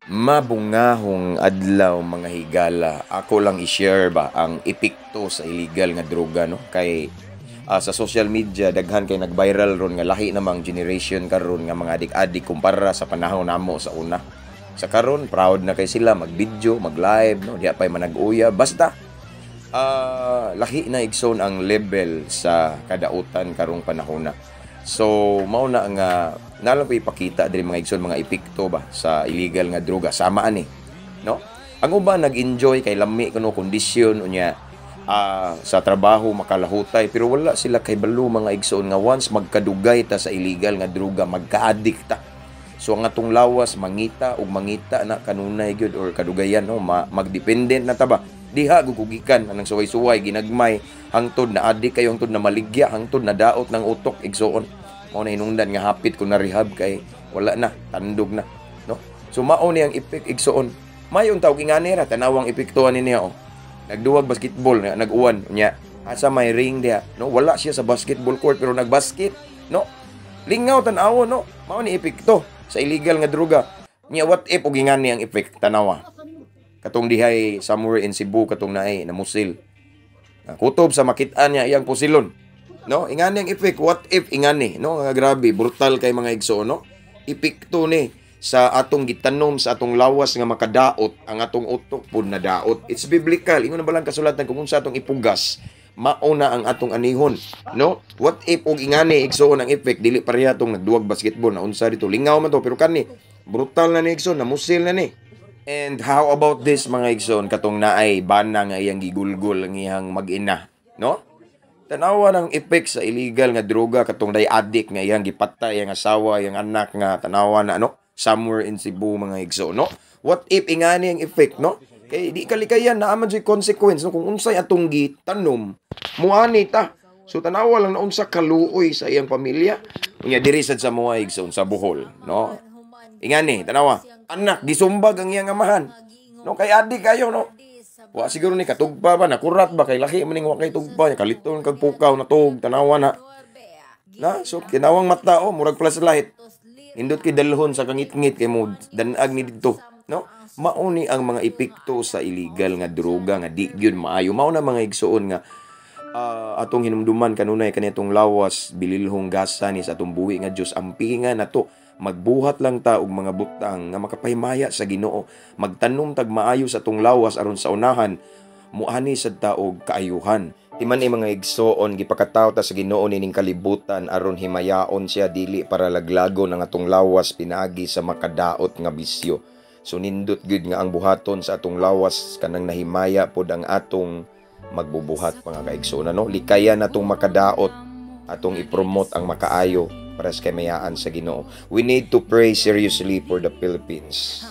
Mabungahong adlaw, mga higala. Ako lang i-share ba ang epekto sa illegal nga droga, no, kay sa social media daghan kay nag-viral ron nga lahi namang generation karon nga mga adik-adik kumpara sa panahon namo sa una. Sa karon, proud na kay sila mag-video, mag-live, no, diha pay manag-uya, basta lahi na, igsoon, ang level sa kadautan karong panahona. So mao na nga nalang ko ipakita diri, mga igsoon, mga epekto ba sa illegal nga droga sama ani, no? Ang uban nag-enjoy kay lami kuno kondisyon unya sa trabaho makalahutay, pero wala sila kay balo, mga igsoon, nga once magkadugay ta sa illegal nga droga, magka-addict ta. So ang atong lawas mangita ug mangita na kanunay gyud or kadugayan, no, magdependent na ta ba. Diha gugugikan anang suway-suway ginagmay hangtod na adik kayo, hangtod na maligya, hangtod na daot ng utok, igsoon. Mao na hinungdan nga hapit ko na rehab kay wala na, tandog na, no? So mao ni ang effect, igsoon. Mayon tawag ingani ra, tanawang epekto ani niya, oh. Nagduwag basketball, nag-uwan nya. Asa may ring diha, no? Wala siya sa basketball court pero nagbasket, no? Lingaw tan-awo, no? Mao ni epekto sa illegal nga droga. Nya what if og ingani ang effect, tanawa. Katong dihay somewhere in Cebu, katong naay namusil. Kutob sa makit-an niya iyang pusilon. No, ingani ang effect. What if ingani, no? Nga grabe, brutal kay, mga igsoon, no? Epekto ni sa atong gitanom sa atong lawas nga makadaot, ang atong utok pud nadaot. It's biblical. Ingon na balang kasulatan, kung unsa atong ipugas, mao na ang atong anihon, no? What if og ingani, igsoon, ang effect, dili pareha tong nagduwag basketball na unsa dito, lingaw man to, pero kani brutal na ni, igsoon, namusil na ni. And how about this, mga igsoon, katong naay bana nga iyang gigulgol ang iyang mag-ina, no? Tanawa ng effect sa illegal nga droga, katong day addict nga iyang gipatay ang asawa, iyang anak, nga tanawa na, no? Somewhere in Cebu, mga igsoon, no? What if ingani ang effect, no? Kay di kalikayan naa man jud consequence, no, kung unsay atong gitanom, muani ta. So tanawa lang na unsa kaluoy sa iyang pamilya. Unya diri sad sa mga igsoon sa Bohol, no? Ingani, tanawa. Anak gisumbag ang iyang amahan. No, kay adik kayo, no? Wa siguro ni katugpa ba, nakurat ba, kay laki man ning wa kay tugpa, kaliton kag pukaw natug, tanawa na. Na, so kinawang mata, oh, murag flashlight. Nindot kay dalhon sa kangitngit kay mo danag ni didto, no? Mao ni ang mga epekto sa illegal nga droga nga di gyud maayo. Mao na, mga igsoon, nga atong hinumduman kanunay kanitong lawas, bililhong gasa ni sa atong buhi nga Dios. Ampinga nato, magbuhat lang ta og mga butang nga makapahimaya sa Ginoo, magtanom tag maayo sa atong lawas aron sa unahan muani sad ta og kaayuhan. Timan mga igsoon, gipakataw ta sa Ginoo nining kalibutan aron himayaon siya, dili para laglagon ang atong lawas pinaagi sa makadaot nga bisyo. So nindot gyud nga ang buhaton sa atong lawas kanang nahimaya pod ang atong magbubuhat, mga kaigsoon, ano? Likayan natong makadaot, atong ipromote ang makaayo para sa kamayaan sa Ginoo. We need to pray seriously for the Philippines.